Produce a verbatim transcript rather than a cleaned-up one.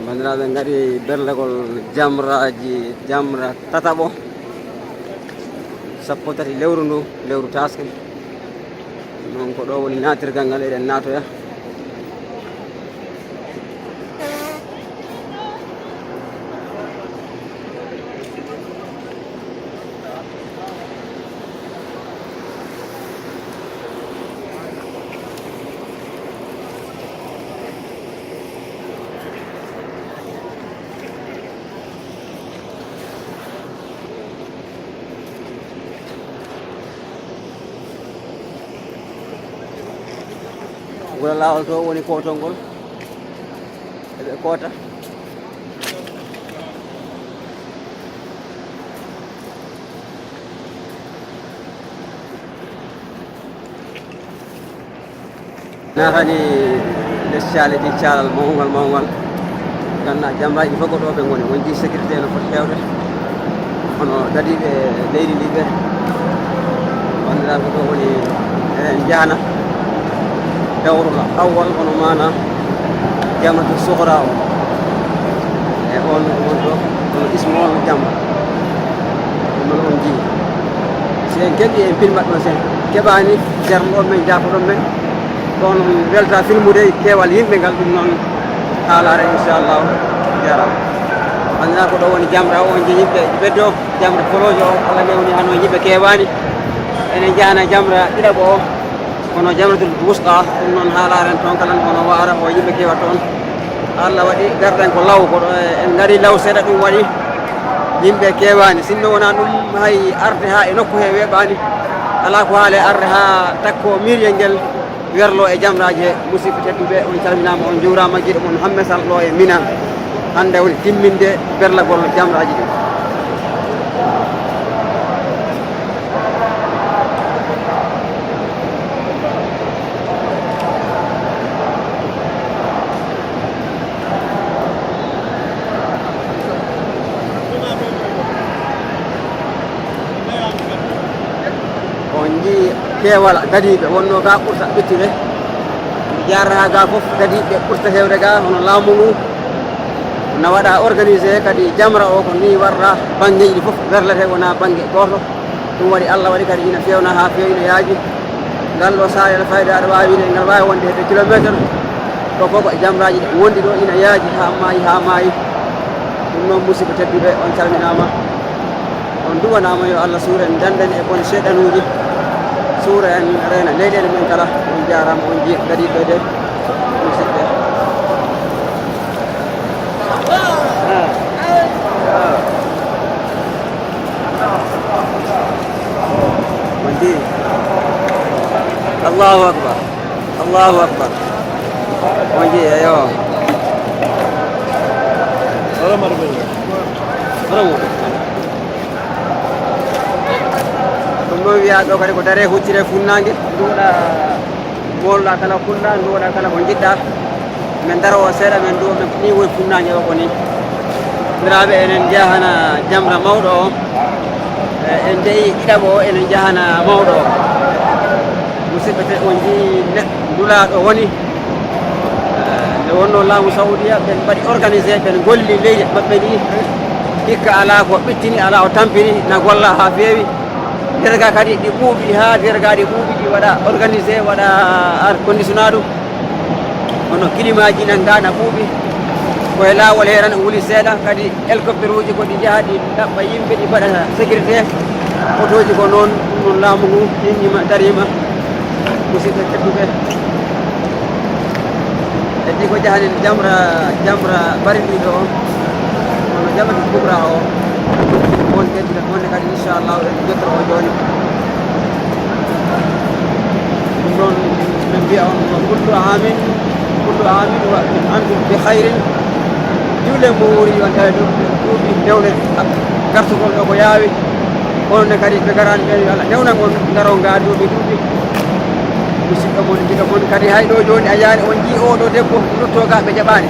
Banndiraaɓe, ngari berlagol jamraaji, jamra tataɓo, sappo tati lewru ndu, lewru taaske. Noon ko ɗo woni naatirgal ngal, eɗen naatoya. Ngol laawol to woni kootol ngol. Eɓe koota. Naatani les caali ɗi caalal mawngal mawngal. Ngannduɗaa jamraaji ɗi fof ko ɗo ɓe ngoni. Won jii sécurité no foti heewde. Hono dadiiɓe leydi ndi ɓe. Banndiraaɓe, ko ɗo woni eɗen njahana dawrul awwal, hono maana jamratul sugra o. E on, on ɗo, hono ismu on jamra. Ɗum noon on jii. Si en keɓii, en filmat ɗon, si en keɓaani, jarno ɗon men, jaafo ɗon men. Ko on welta filmude keewal yimɓe ngal, ɗum noon haalaare, inchallahu. Jarama. Anndaa ko ɗo woni jamra o, on jii yimɓe ɓeddo, jamra folojo o, Allah newni hano yimɓe keewaani. Enen njahana jamra ɗiɗaɓo o, kono jamratul wusta, ɗum noon haalaare en toon kala, ono waara o yimɓe keewa toon. Allah waɗi garɗen ko law, ko ɗo en ngari law seeɗa, ɗum waɗi yimɓe keewaani. Sinno wonaa ɗum, hay arde haa e nokku he weeɓaani. Alaa ko haale arde haa takko miiriyel ngel werlo e jamraaji he. Musidɓe tedduɓe, on calminaama, on njuuraama. Giɗo mon Hamme Sall ɗo e Mina. Hannde woni timminde berlagol jamraaji ɗin. On njii keewal dadiiɓe wonnoo ga ɓurta ɓettude. Jarata ga fof dadiiɓe ɓurta heewde ga, hono laamu ngu na waɗa organisé, kadi jamra o ko ni warra, banngeeji ɗi fof werlete, wona bannge gooto. Ɗum waɗi Allah waɗi kadi ina feewna haa feewi, ina yaaji. Ngal ɗo saare aɗa fayda, aɗa waawi wiide ngal waawi wonde hedde kilomeeter. Ɗo fof ko e jamraaji ɗi wondi ɗo, ina yaaji haa maayi, haa maayi. Ɗum noon, musidɓe tedduɓe, on calminaama. On duwanaama yo Allah suura en, dannda en e bone seyɗanuuji. Suura en, reena leyɗeele men kala. On jaaraama, on njiya gadiiɗo de. Musidɓe. Ah. Ah. Wonti. Allahu akbar. Allahu akbar. Wonti, eyo. Ɗum ɗo wiyaa ɗo kadi ko dare huccire funnaange. Nduuɗa. Moolɗa kala, kulɗa, nduwoɗa kala ko njiɗɗa. Min daro o seeɗa, min nduwo, min ni woni funnaange o ko ni. Banndiraaɓe, enen njahana jamra mawɗo o. E, en jeyi ɗiɗaɓo o, enen njahana mawɗo o. Musidɓe te, on njii ne, nulaaɗo woni. E, nde wonno laamu Saudiya, ɓen mbaɗi organisé, ɓen golli leydi maɓɓe ndi. Hikka alaa ko ɓittini, alaa o tampini, na golla haa feewi. Derga kadi ɗi ɓuuɓi, haa derga ɗi ɓuuɓi, ɗi waɗa organisé, waɗa ar conditionado. Kono kilimaaji nan ga na ɓuuɓi. Ko e laawol he tan wuli seeɗa, kadi hélicoptère uji ko ɗi njaha, ɗi ɗaɓɓa yimɓe, ɗi mbaɗa sécurité. Otooji ko noon, ɗum noon laamu ngu innima, dariima. Musidɓe tedduɓe. Heddi ko jahani jamra, jamra bariniiɗo o. Kono jamra kubra o. Won heddi Wonde kadi, inchallahu, en jottoro o jooni. Ɗum ɗon, min mbiya on ko kullu amin, kullu amin wa antum bi khairin. Juule mo wuuri yo tawi ɗum duuɓi newne gartugol ɗo ko yaawi. Onon ne kadi ɓe garani ɓen yo Allah newnan on, ngaron ga duuɓi duuɓi. Musidɗo mon, giɗo mon kadi hay ɗo jooni a yaani on jii oɗo debbo lutto ga ɓe jaɓani.